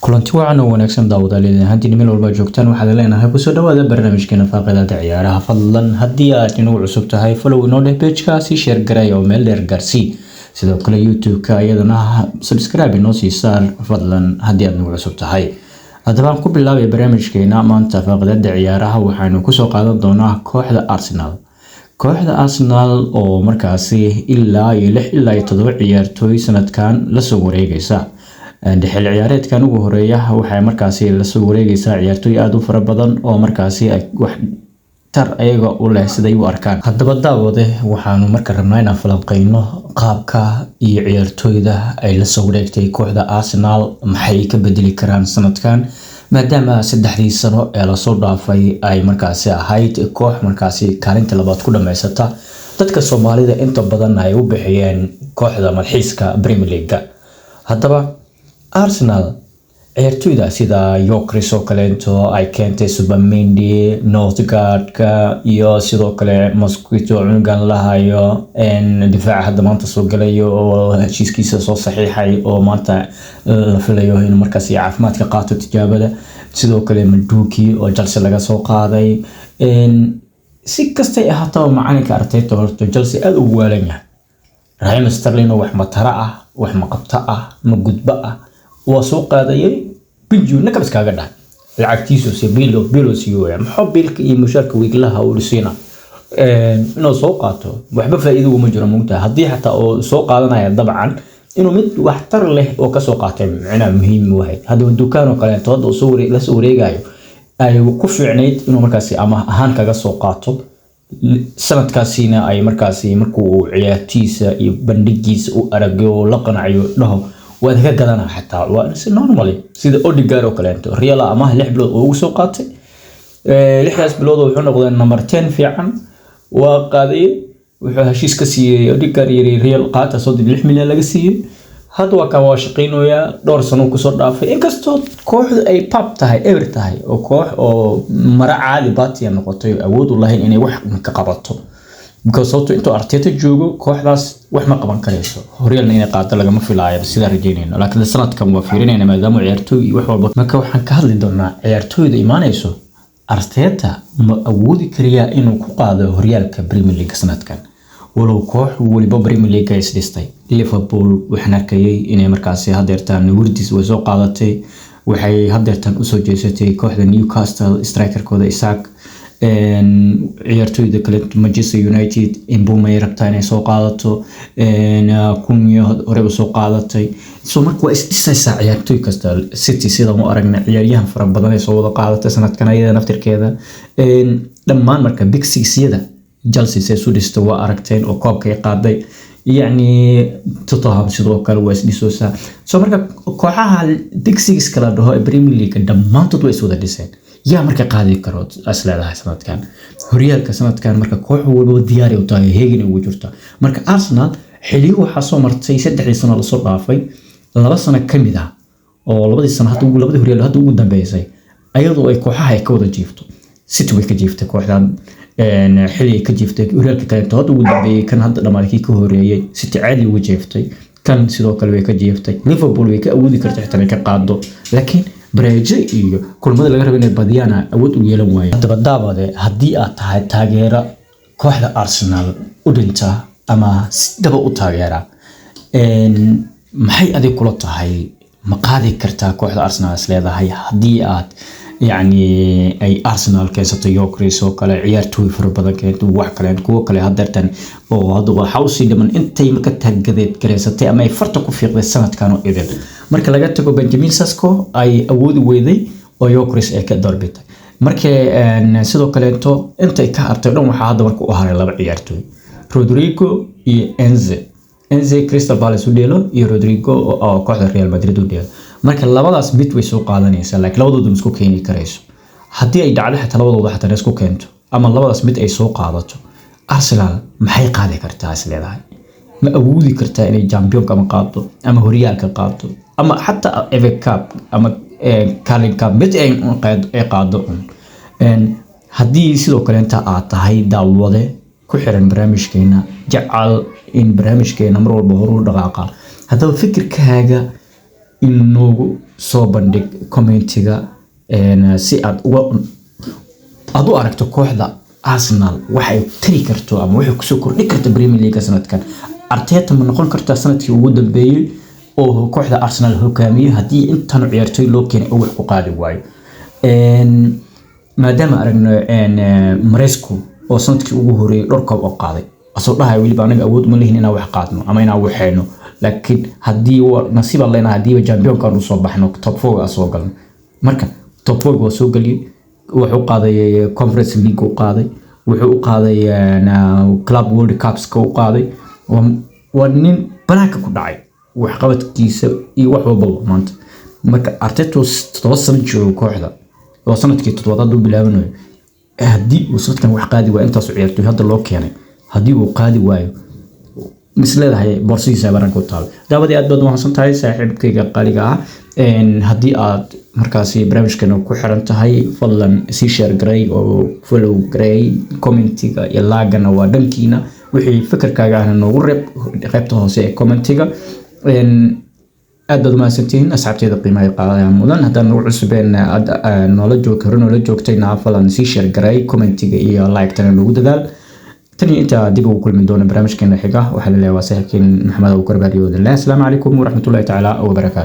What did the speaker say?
Kulanti wacan oo wanaagsan, daawadayaal, ahaantiin meel walba joogtaan. Waxaad leenahay kusoo dhawaada barnaamijkeena faaqidada ciyaaraha. Fadlan, haddii aad inagu cusub tahay, follow inoo dheh page-ka, si share garay oo meel dheer gaarsii. Sidoo kale YouTube-ka iyadana subscribe inoo sii saar, fadlan, haddii aad nagu cusub tahay. Haddaba aan ku bilaabay barnaamijkeena maanta faaqidada ciyaaraha. Waxaanu kusoo qaadan doonaa kooxda Arsenal, kooxda Arsenal oo markaasi ilaa iyo lix ilaa iyo toddoba ciyaartooy sanadkan lasoo wareegaysa. Xilli ciyaareedkan ugu horeeya waxay markaasi lasoo wareegaysaa ciyaartooy aada u fara badan oo markaasi wax tar ayaga u leh siday u arkaan. Haddaba daawade, waxaanu marka rabnaa inaan falanqeyno qaabka iyo ciyaartooyda ay lasoo wareegtay kooxda Arsenal, maxay ka bedeli karaan sanadkan, maadaama 3dii sano ee lasoo dhaafay ay markaasi ahayd koox markaasi kaalinta labaad ku dhameysata, dadka Soomaalida inta badan ay u bixiyeen kooxda malxiiska Premier League. Haddaba Arsenal ciyaartooyda sida Gyökeres oo kaleeto ay keentay, Zubimendi, Northgardka iyo sidoo kale Mosquito, cunugan lahayo difaaca hadda maanta soo galayo oo heshiiskiisa soo saxiixay oo maanta la filayo inuu markaasi caafimaad ka qaato tijaabada. Sidoo kale Madueke oo Chelsea laga soo qaaday. Si kastay ahaataba, macalinka Arteta horta Chelsea aada ugu waalan yahay. Raheem Sterling oo wax matara ah, wax maqabta ah, ma gudba ah waa soo qaadayay, binju nakab iskaga dhahay lacagtiisu si bilo bilo siiyo. Muxuu biilka iyo mushaarka wiiglaha uu siina inuu soo qaato? Waxba faa'iido uma jiro, mugtahay. Haddii xataa uu soo qaadanaya, dabcan inuu mid waxtar leh oo kasoo qaatay micnaha muhiim u ahayd. Haddii dukaan oo kaleeto hadda uu soo la soo wareegayo, ay ku fiicnayd inuu markaasi ama ahaan kaga soo qaato sanadkaasina, ay markaasi markuu ciyaartiisa iyo bandhigiisa u aragyo, la qanaciyo, dhaho waad ka gadana. Xataa waa si normally sida Odegaard oo kaleeto, Real amaah 6 bilood oo ugu soo qaatay. 6daas bilood wuxuu noqday number 10 fiican, waa qaadayay. Wuxuu heshiis ka siiyey Odegaard, yiri Real qaata, 36 milyan laga siiyey. Hadda waa kan waa shaqeynayaa, dhowr sano kusoo dhaafay, inkastoo kooxdu ay pub tahay, eber tahay, oo koox oo mara caadi batiya noqotay oo awood u lahayn inay wax ka qabato, because sababto intuu Arteta joogo kooxdaas wax ma qaban karayso, horyaalna inay qaado lagama filaayo sidaan rajeynayno. Laakiin sanadkan waa fiirinayna maadaama ciyaartooy iyo wax walba. Marka waxaan ka hadli doonaa ciyaartooyda imaanayso. Arteta ma awoodi karayaa inuu ku qaado horyaalka Premier League sanadkan, walow koox waliba Premier League ay isdhistay? Liverpool waxaan arkayay inay markaasi hadeertaan Wirtz way soo qaadatay. Waxay hadeertaan usoo jeesatay kooxda Newcastle strikerkooda Isak. Ciyaartooyda kale, Manchester United Mbeumo ay rabtaa inay soo qaadato, Cunha hore usoo qaadatay. So marka waa isdhisaysaa ciyaartooy kasta. City sidaan u aragna ciyaaryahan fara badan ay soo wada qaadatay sanadkan ayada naftirkeeda dhammaan. Marka big six-yada, Chelsea say isu dhistay waa aragteen oo koobkay qaaday. Yacni Tottenham sidoo kale waa isdhisoosaa. So marka kooxaha big six kala dhaho ee Premier League dhammaantood waa is wada dhiseen. Yaa marka qaadi karo is leedahay sanadkan horyaalka? Sanadkan marka koox walba diyaari u tahay, heegin ugu jirta. Marka Arsenal xiliyo waxaa soo martay 3dii sano lasoo dhaafay, 2 sano ka mid ah oo labadii sano hadda labadii horyaal hadda ugu dambeysay, ayadoo ay kooxaha ay ka wada jiifto. City way ka jiiftay kooxdan xili ay ka jiiftay horyaalka kaleeto hadda ugu dambeeyay, kan hadda dhamaaday kii ka horeeyay City caadi uga jiiftay, kan sidoo kale way ka jiiftay. Liverpool way ka awoodi kartay xitaa inay ka qaado, laakiin bareejo iyo kulmada laga rabo inay badiyaan awood u yeelan waaye. Haddaba daawade, haddii aad tahay taageera kooxda Arsenal u dhinta ama si dhaba u taageera, maxay adig kula tahay? Ma qaadi kartaa kooxda Arsenal is leedahay haddii aad yacni ay Arsenal keensato Gyökeres oo kale, ciyaartooy fara badan keento, wax kale, kuwo kale hadeertan oo hadda waxaa usii dhiman intay marka targeted gareysatay ama ay farta ku fiiqday sanadkan oo idil, marka laga tago Benjamin Sesko ay awoodi weyday oo Gyökeres ay ka doorbitay. Markii sidoo kaleeto intay ka hartay dhan, waxaa hadda marka u haray laba ciyaartooy, Rodrigo iyo Eze. Eze Crystal Palace u dheelo iyo Rodrigo oo kooxda Real Madrid u dheelo. Marka labadaas mid way soo qaadanaysaa, laakiin labadooda ma isku keeni karayso. Haddii ay dhacdo xitaa labadooda xataa isku keento ama labadaas mid ay soo qaadato, Arsenal maxay qaadi kartaa is leedahay? Ma awoodi kartaa inay championka ama qaado ama horyaalka qaado ama xataa FA Cup ama Carling Cup mid ay qaado un? Haddii sidoo kaleenta aad tahay daawade ku xiran barnaamijkeena, jecel in barnaamijkeena mar walba horu dhaqaaqa, haddaba fikirkaaga. Inoogu soo bandhig commentiga si aad uga aad u aragto kooxda Arsenal waxay tari karto ama waxay kusoo kordhi karto Premier League sanadkan. Arteta ma noqon kartaa sanadkii ugu dambeeyay oo kooxda Arsenal hogaamiye haddii intan ciyaartoy loo keenay oo wax ku qaadi waayo? Maadaama aragno Maresca oo sanadkii ugu horeeyay dhowr koob oo qaaday, asoo dhahay weliba anaga awood uma lihin inaan wax qaadno ama inaan waxeyno, laakiin haddii nasiib aan leenahay, haddiiba championkan usoo baxno, top four aan soo galno. Marka top four waa soo geliyey, wuxuu qaaday Conference League u qaaday, wuxuu u qaaday Club World Cupska u qaaday. Waa nin banaanka ku dhacay waxqabadkiisa iyo wax walbaba maanta. Marka Arteta 7 sano joogo kooxda, oo sanadkii toddobaad hadduu bilaabanayo, haddii uu sanadkan wax qaadi waayo, intaasu ciyaartoy hadda loo keenay haddii uu qaadi waayo, mis leedahay boorsidiisa baranka u taalo? Daawadii, aad baad umahadsan tahay, saaxiibkayga qaaliga ah. Haddii aad markaasi barnaamijkeena ku xiran tahay, fadlan sii share garay oo follow garay. Commentiga iyo like-gana waa dhankiina. Wixii fikirkaaga ahna noogu reeb qaybta hoose ee commentiga. Aad baad umahadsantihiin, asxaabteeda qiimaha qaadaya mudan. Haddaan nagu cusubeen, noola joog hore noola joogtayna, fadlan sii share garay, commentiga iyo like-tana noogu dadaal. Tan iyo intaa dib ugu kulmi doono barnaamijkeena xiga, waxaa laleeyahay waa saaxiibkiin Maxamed Abuukar Baariyo. Asalaamu calaykum waraxmatullahi tacaala wabarakaatu.